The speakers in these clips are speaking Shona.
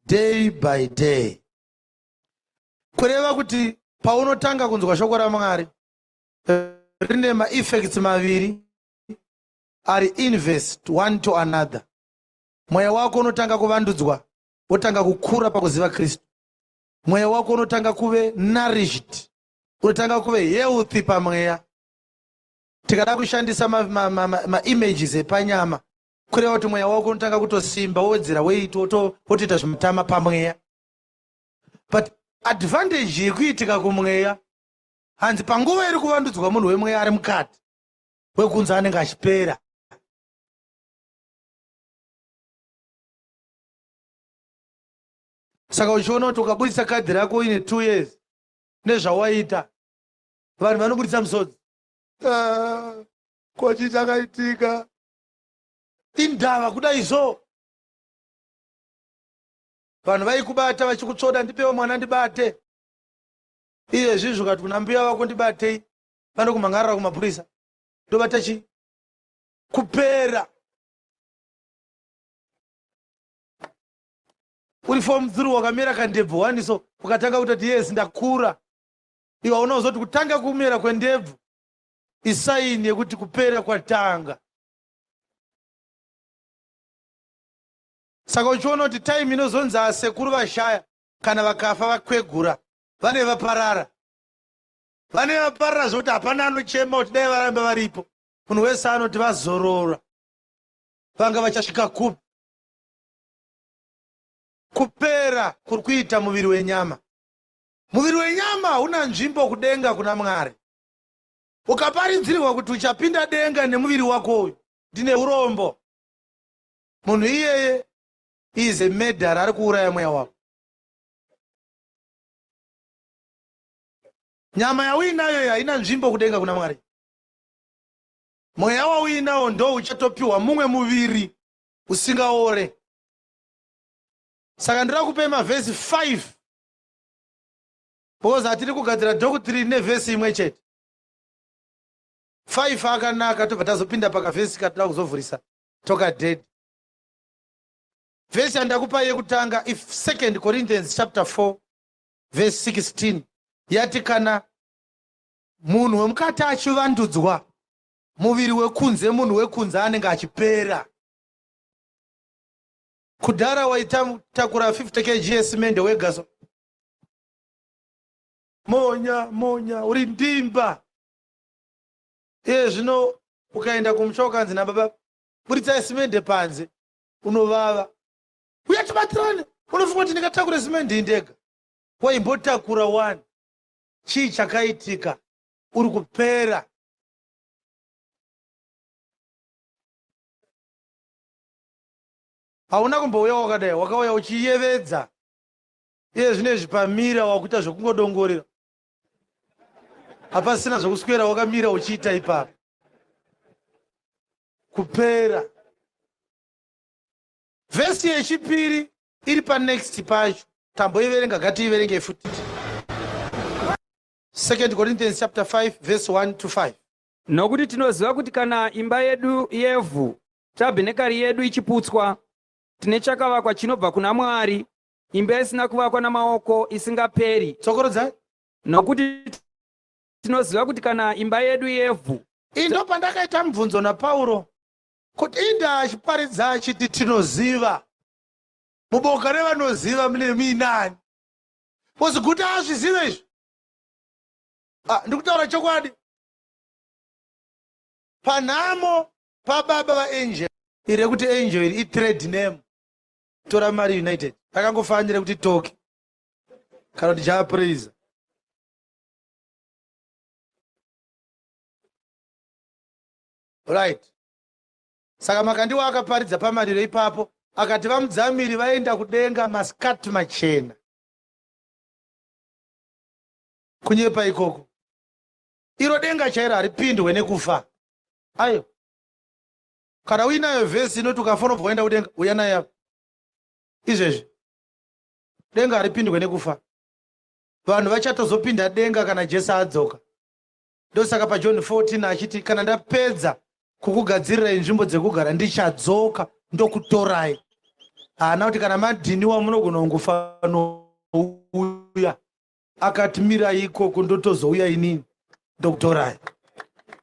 Day by day. Kureva kuti paunotanga kunzwa shoko raMwari rine maeffects maviri ari inverse one to another. Mweya wako unotanga kuvandudzwa, wotanga kukura pakuziva Kristu. Mweya wako unotanga kuve nourished, unotanga kuve healthy pamweya. Tikada kushandisa maimages ma, ma, ma, ma epanyama, kureva kuti mweya wako unotanga kutosimba, wowedzera weight, wotoita zvimatama pamweya. But advantage yekuitika kumweya, hanzi panguva iri kuvandudzwa munhu wemweya ari mukati, wekunze anenge achipera. Saka uchiona kuti ukaburitsa kadhi rako uine 2 years nezvawaita, vanhu vanoburitsa misodzi. Ah, ko chii chakaitika? Indava kudai so. Vanhu vaikubata vachikutsvoda, ndipewo mwana ndibate. Iye zvizvi ukati kuna mbuya vako ndibatei, vanokumhan'arira kumapurisa. Ndobata chii? Kupera. Uri form 3 wakamera kandebvu 1 so ukatanga kutoti yes ndakura. Iwe unozoti kutanga kumera kwendebvu isaini yekuti kupera kwatanga. Saka uchiona kuti time inozonzi asekuru vashaya kana vakafa vakwegura vane vaparara. Vane vaparara zvekuti hapana anochema kuti dai varamba varipo. Munhu wese anoti vazorora. Vanga vachasvika kupi? Kupera kuri kuita muviri wenyama. Muviri wenyama hauna nzvimbo kudenga kuna Mwari. Ukaparidzirwa kuti uchapinda denga nemuviri wako uyu, ndine urombo. Munhu iyeye is a murderer, ari kuuraya mweya wako. Nyama yauinayo haina nzvimbo kudenga kuna Mwari. Mweya wauinawo ndo uchatopiwa mumwe muviri usingaore. Saka ndira kupe mavhesi 5 because hatiri kugadzira doctrine nevhesi imwe chete. 5 akanaka, tobva tazopinda pakavhesi katinoda kuzovhurisa toka dead. Vhesi yandakupa yekutanga if 2 Corinthians chapter 4 verse 16 yati kana munhu wemukati achivandudzwa, muviri wekunze, munhu wekunze anenge achipera. Kudhara waitakura 50 kg yesimende wega so monya monya uri ndimba. Iye zvino ukaenda kumusha ukanzi nababa buritsai simende panze, unovava. Uya tibatirane, unofunga kuti ndingatakure simende ndega? Waimbotakura wani? Chii chakaitika? Uri kupera. Hauna kumbouya wakadai, wakauya uchiyevedza. Iye zvino izvi pamira wakuita zvekungodongorera, hapasina zvekuswera wakamira uchiita ipapo. Kupera. Vhesi yechipiri iri panext pacho, tamboiverenga, ngatiiverenge futi. 2 Corinthians chapter 5 verse 1 to 5. Nokuti tinoziva kuti kana imba yedu yevhu, tabhenekari yedu ichiputswa, tine chakavakwa chinobva kuna Mwari, imba isina kuvakwa namaoko, isingaperi. Tsokorodzai. Nokuti tinoziva kuti kana imba yedu yevhu. Indo pandakaita mubvunzo naPauro kuti inda achiparidza achiti tinoziva, muboka revanoziva mune muinani? Because guta azvizive izvi. Ah, ndikutaura chokwadi. Panhamo pababa vaAngel, iri rekuti Angel iri itrade name, tora mari United rakangofanira kuti Toki kana kuti Jah Prayzah. Right. Saka Makandiwa akaparidza pamariro ipapo akati vaMudzamiri vaenda kudenga masikati machena. Kunyepa ikoko. Iro denga chairo haripindwe nekufa. Ayo. Kana uinayo vhesi inoti ukafa unobva waenda kudenga, uya nayo apa. Izvezvi. Denga haripindwe nekufa. Vanhu vachatozopinda denga kana Jesu adzoka. Ndosaka paJohn 14 achiti kana ndapedza kukugadzirirai nzvimbo dzekugara ndichadzoka ndokutorai. Haana kuti kana madhiniwa munogona kungofanouya. Akati mirai ikoko ndotozouya inini ndokutorai.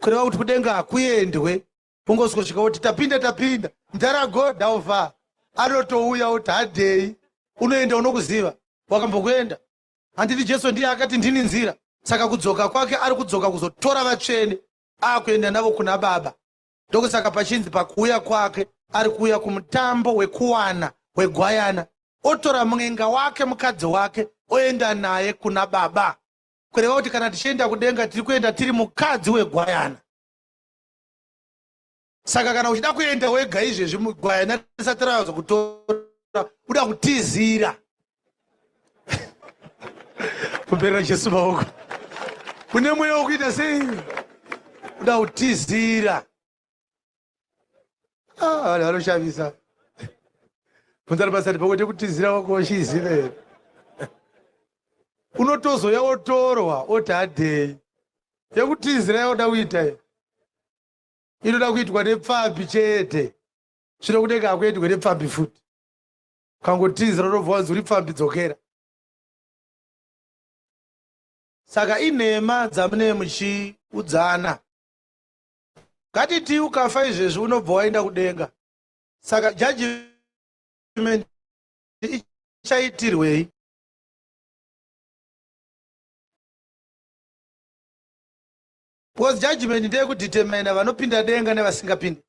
Kureva kuti kudenga hakuendwe, ungosvika woti tapinda tapinda, mdhara go daufa anotouya oti hadei. Unoenda unokuziva wakambokuenda. Handiti Jesu ndiye akati ndini nzira. Saka kudzoka kwake ari kudzoka kuzotora vatsvene akuenda navo kuna Baba. Ndokusaka pachinzi pakuuya kwake ari kuuya kumutambo wekuwana wegwayana, otora mwenga wake, mukadzi wake, oenda naye kuna Baba. Kureva kuti kana tichienda kudenga tiri kuenda tiri mukadzi wegwayana. Saka kana uchida kuenda wega izvezvi mugwayana risati razokutora, uda kutizira kuperera Jesu maoko, une mweya wekuita sei? Uda kutizira. Ah, vanhu vanoshamisa. Bvunza pasati pakuti kutizira wako uchiziva here? Unotozoya wotorwa oti hadei. Yekutizira yaoda kuita iyi inoda kuitwa nepfambi chete. Zvino kudenga hakuendwe nepfambi futi. Ukangotizira unobva wanzi uri pfambi, dzokera. Saka inhema dzamune muchiudzana. Ngatiti ukafa izvezvi unobva waenda kudenga. Saka judgment ichaitirwei? Because judgment ndeyekudetermina vanopinda denga nevasingapinde.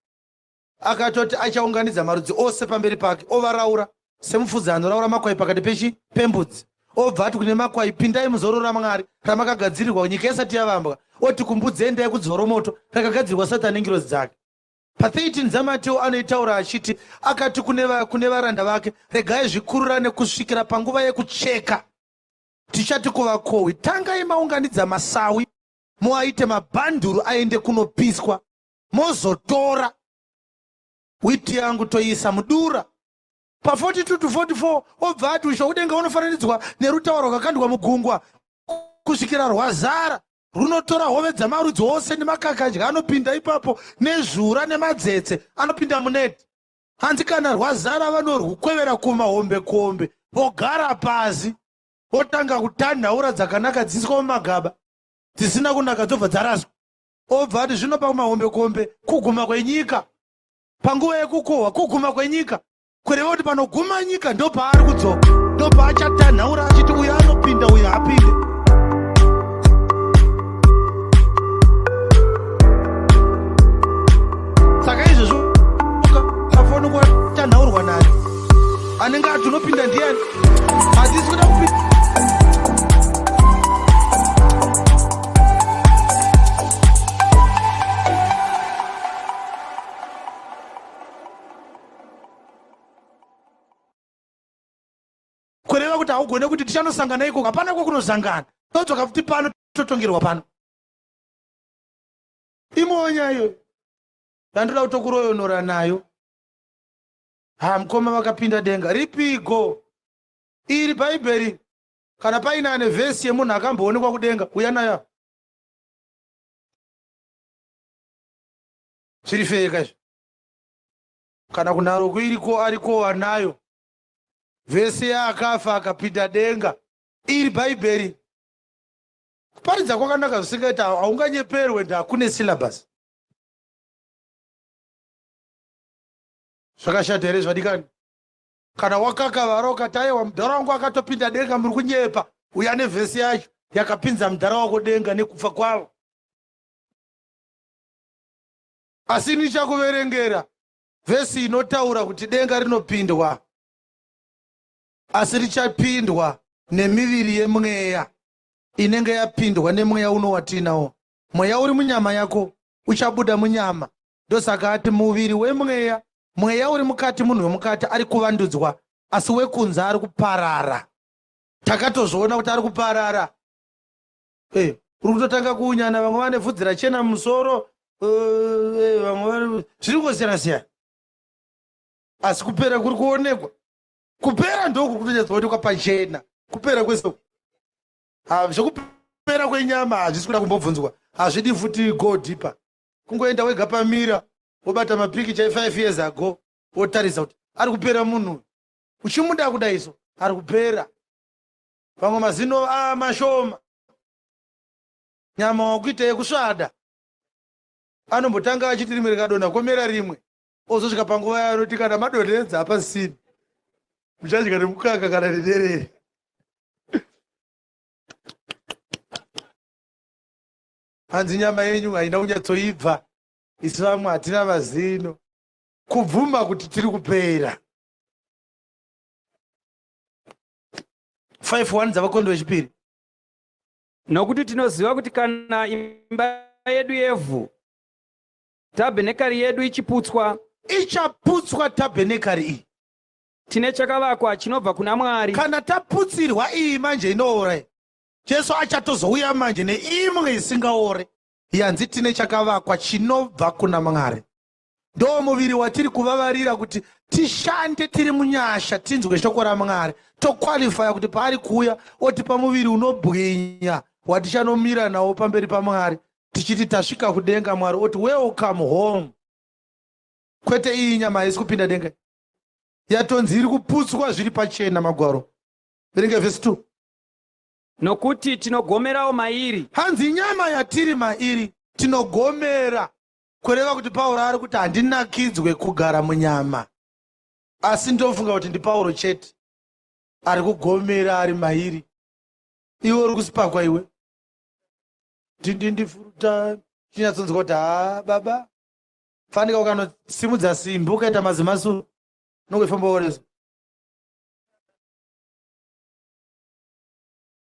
Akatoti achaunganidza marudzi ose pamberi pake, ovaraura semufudzi anoraura makwai pakati pechi pembudzi. Obva ati kune makwai, pindai muzororo raMwari ramakagadzirirwa nyika isati yavambwa. Oti kumbudzi, endai kudziva romoto rakagadzirirwa Satani nengirozi dzake. Pa13 dzaMateo anoitaura achiti, akati kune varanda vake, regai zvikururane kusvikira panguva yekucheka. Tichati kuvakohwi, tangai maunganidza masawi muaite mabhanduru aende kunopiswa, mozotora witi yangu toiisa mudura. Pa 42 to 44 obva ati ushe hwekudenga hunofananidzwa nerutawa rwakakandwa mugungwa kusvikira rwazara, runotora hove dzamarudzi ose nemakakadya anopinda ipapo, nezvura nemadzetse anopinda muneti. Hanzi kana rwazara vanorwukwevera kumahombekombe, vogara pasi, votanga kutanhaura dzakanaka dziiswa mumagaba, dzisina kunaka dzobva dzaraswa. Obva ati zvino pamahombekombe kuguma kwenyika, panguva yekukohwa kuguma kwenyika. Kureva kuti panoguma nyika ndopaari kudzoka, ndopaachatanhaura achiti uyo anopinda uyo haapinde. Saka izvezvi ukafonekwa tanhaurwa nani, anenge ati unopinda ndiani? Hatisi kuda kupinda. Kureva kuti haugone kuti tichanosangana ikoko, hapana kwokunosangana. Todzoka futi pano, totongerwa pano. Imwewo nyaya iyoyo yandoda kutokuroyonora nayo. Ha, mukoma vakapinda denga ripigo iri Bhaibheri? Kana paine ane vhesi yemunhu akamboonekwa kudenga, uya nayo. Zviri feka izvi. Kana kunaro iriko, ariko anayo vhesi yaakafa akapinda denga. Iri Bhaibheri. Kuparidza kwakanaka zvisingaita, haunganyeperwe, ndakune syllabus. Zvakashata here zvadikani? Kana wakakavara ukati aiwa mudhara wangu akatopinda denga, muri kunyepa, uya nevhesi yacho yakapinza mudhara wako denga nekufa kwavo. Asi nichakuverengera vhesi inotaura kuti denga rinopindwa, asi richapindwa nemiviri yemweya inenge yapindwa nemweya uno watinawo. Mweya uri munyama yako uchabuda munyama. Ndosaka ati muviri wemweya, mweya uri mukati, munhu wemukati ari kuvandudzwa, asi wekunze ari kuparara. Takatozviona kuti ari kuparara. Uri kutotanga kuunyana, vamwe vane vhudzi rachena mumusoro, vamwe vari zviri kungosiyana siyana, asi kupera kuri kuonekwa. Kupera ndokuri kutonyatsoonekwa pachena, kupera kwese. Zvekupera kwenyama hazvisi kuda kumbobvunzwa, hazvidi futi go deeper. Kungoenda wega pamira wobata mapikicha e5 years ago, wotarisa kuti ari kupera munhu. Uchimuda kudai so ari kupera. Vamwe mazino mashoma. Nyama wakuita yekusvada. Anombotanga achiti rimwe rikadonha komera rimwe. Ozosvika panguva yaanoti kana madonhedza hapasisini. Muchadya nemukaka kana nederere. Hanzi nyama yenyu haina kunyatsoibva, isu vamwe hatina mazino. Kubvuma kuti tiri kupera. 5:1 dzavaKorinde vechipiri. Nokuti tinoziva kuti kana imba yedu yevhu, tabhenekari yedu ichiputswa, Ichaputswa tabhenekari iyi. Tine chakavakwa chinobva kuna Mwari. Kana taputsirwa iyi manje inoora, Jesu achatozouya manje neimwe isingaore. Yanzi tine chakavakwa chinobva kuna Mwari. Ndo muviri watiri kuvavarira kuti tishande tiri munyasha, tinzwe shoko raMwari, tokwalifaya kuti paari kuuya otipa muviri unobwinya watichanomira nawo pamberi paMwari tichiti tasvika kudenga. Mwari oti welcome home. Kwete iyi nyama haisi kupinda denga, yatonzi iri kuputswa zviri pachena. Magwaro, verenge vhesi 2. Nokuti tinogomerawo mairi. Hanzi nyama yatiri mairi tinogomera, kureva kuti Pauro ari kuti handinakidzwe kugara munyama, asi ndofunga kuti ndiPauro chete ari kugomera ari mairi. Iwe uri kusipakwa iwe ndindifuruta chinyatsonzwa kuti ha baba fanika ukanosimudza simbi ukaita mazimasu nongoifamba woreso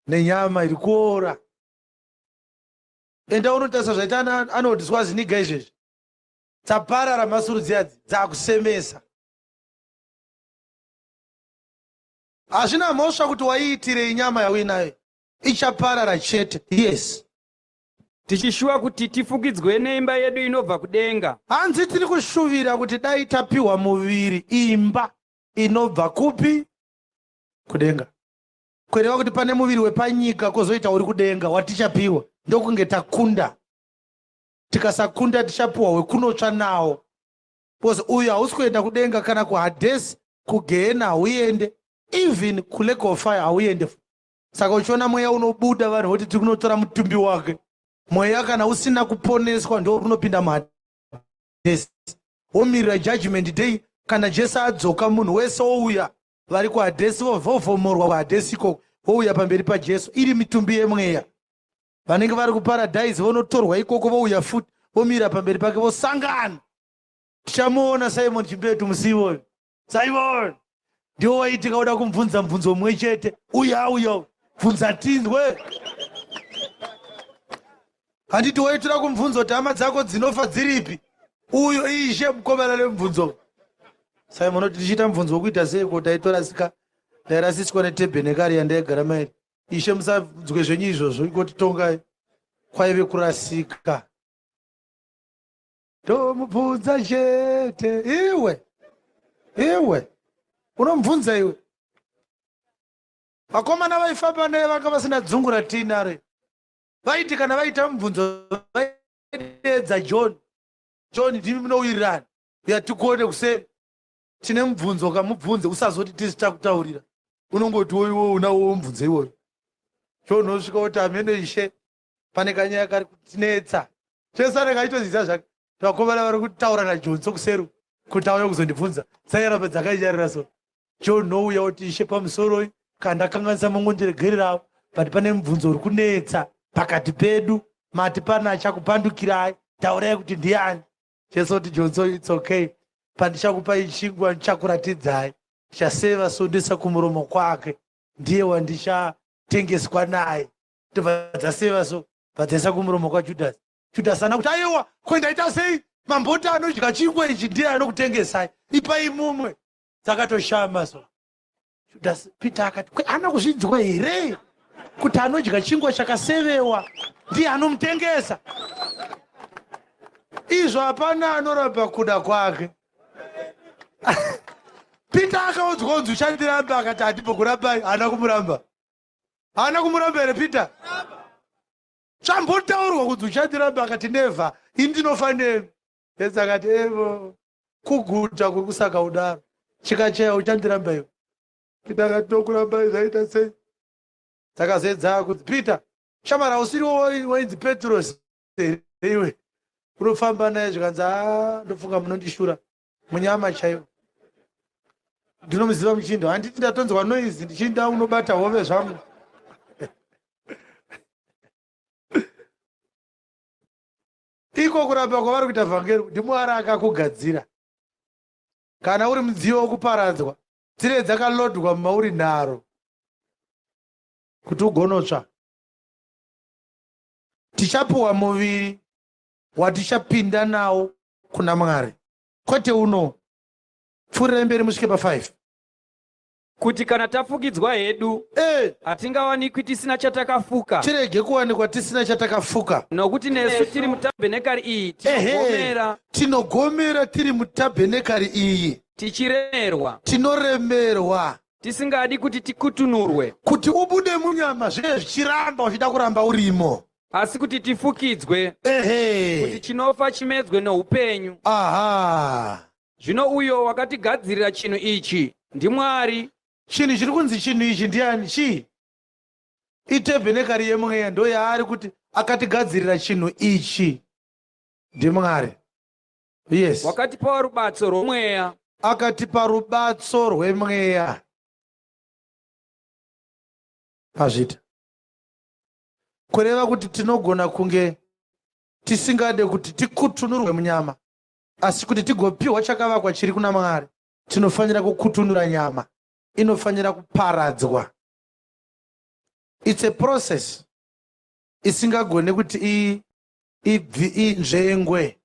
nenyama iri kuora. Enda unotarisa zvaita anodiswa ziniga izvezvi, dzaparara masuru dziyadzi dzakusemesa. Hazvina mhosva kuti waiitirei, nyama yauinayo ichaparara chete. Yes. Tichishuva kuti tifukidzwe neimba yedu inobva kudenga. Hanzi tiri kushuvira kuti dai tapiwa muviri, imba inobva kupi? Kudenga. Kureva kuti pane muviri wepanyika, kwozoita uri kudenga watichapiwa ndokunge takunda. Tikasakunda tichapiwa wekunotsva nawo, because uyu hausi kuenda kudenga. Kana kuHadhesi, kugehena hauende, even kulake of fire hauende. Saka uchiona mweya unobuda, vanhu voti tiri kunotora mutumbi wake. Mweya kana usina kuponeswa ndo unopinda muHadhesi, womirira judgment day. Kana Jesu adzoka, munhu wese ouya, vari kuHadhesi vovhomorwa kuHadhesi ikoko, vouya pamberi paJesu iri mitumbi yemweya. Vanenge vari kuparadhaisi vonotorwa ikoko, vouya futi, vomira pamberi pake, vosangana. Tichamuona Simon Chimbetu musi iwoyo. Simon ndiwo waitika uda kumubvunza mubvunzo mumwe chete, uya uya bvunza tinzwe. Handiti waitora kumubvunza kuti hama dzako dzinofa dziripi? Uyo ishe mukomana nemubvunzo. Simon oti tichiita mubvunzo wekuita seiko? Taitorasika, ndairasiswa netebhenekari yandaigara mairi. Ishe, musanzwe zvenyu izvozvo, ingotitongai. Kwaive kurasika. Tomubvunza chete. Iwe iwe unomubvunza iwe. Vakomana vaifamba naye vanga vasina dzungu ratiinaro. Vaiti kana vaita mubvunzo vaideedza John. John, ndimi munowirirana, uya tikuone kuseri, tine mubvunzo kamubvunze, usazoti tisi takutaurira. Unongoti woiwo unawo mubvunzo iwoyo. John osvika oti amene ishe, pane kanyaya kari kutinetsa. Jesu anenge achitoziva zvake, vakomana vari kutaura naJohn sokuseru kuti auye kuzondibvunza. Dzairamba dzakanyarira so. John nouya oti ishe, pamusoroi, kana ndakanganisa mungondiregererawo, but pane mubvunzo uri kunetsa pakati pedu. Mati pane achakupandukirai, taurai kuti ndiani. Jesu oti Johnso, it's okay, pandichakupai chingwa ndichakuratidzai, ndichaseva sondesa kumuromo kwake, ndiye wandichatengeswa naye. Ndobva dzaseva so, bva kumuromo kwaJudhasi. Judhasi ana kuti aiwa, ko ndaita sei? Mamboti anodya chingwa ichi ndiye anokutengesai, ipai mumwe. Dzakatoshama so. Judhasi, Peter akati kwe ana kuzvinzwa here kuti anodya chingwa chakasevewa ndiye anomutengesa? Izvo hapana anoramba kuda kwake. Peter akaudzwa kunzi uchandiramba, akati handimbokurambai. Haana kumuramba. Haana kumuramba here Peter? Chambotaurwa kunzi uchandiramba, akati never, ini ndinofa nemi. Jesu akati evo, kuguta kuri kusaka udaro, chikacheya uchandiramba iwe. Peter akati tokurambai zvaita sei? Takazoedza kuti Peter, shamara usiriwo wainzi Petros here iwe? Unofamba naye zvikanzi haa ndofunga munondishura munyama chaiwo. Ndinomuziva muchindo, handiti ndatonzwa noise ndichinda unobata hove zvangu. Iko kuramba kwavari kuita vhangeri ndiMwari akakugadzira. Kana uri mudziyo wokuparadzwa, dzire dzakalodwa mauri nharo kuti ugonotsva. Tichapuwa muviri watichapinda nawo kuna Mwari, kwete uno. Pfuurirai mberi musvike pa5. Kuti kana tafukidzwa hedu, hatingawanikwi tisina chatakafuka. Tirege kuwanikwa tisina chatakafuka. Nokuti nesu tiri mutabhenekari iyi tinogomera. Tinogomera tiri mutabhenekari iyi. Tichiremerwa. Tinoremerwa. Tisingadi kuti tikutunurwe. Kuti ubude munyama zvinenge zvichiramba uchida kuramba urimo. Asi kuti tifukidzwe. Kuti chinofa chimedzwe noupenyu. Aha. Zvino uyo wakatigadzirira chinhu ichi ndiMwari. Chinhu chiri kunzi chinhu ichi ndiani? Chii? Itebhenekari yemweya ndo yaari kuti akatigadzirira chinhu ichi ndiMwari. Yes. Wakatipawo rubatso rwomweya. Akatipa rubatso rwemweya. Pazvita. Kureva kuti tinogona kunge tisingade kuti tikutunurwe munyama asi kuti tigopiwa chakavakwa chiri kuna Mwari, tinofanira kukutunura nyama, inofanira kuparadzwa. It's a process isingagone kuti inzvengwe.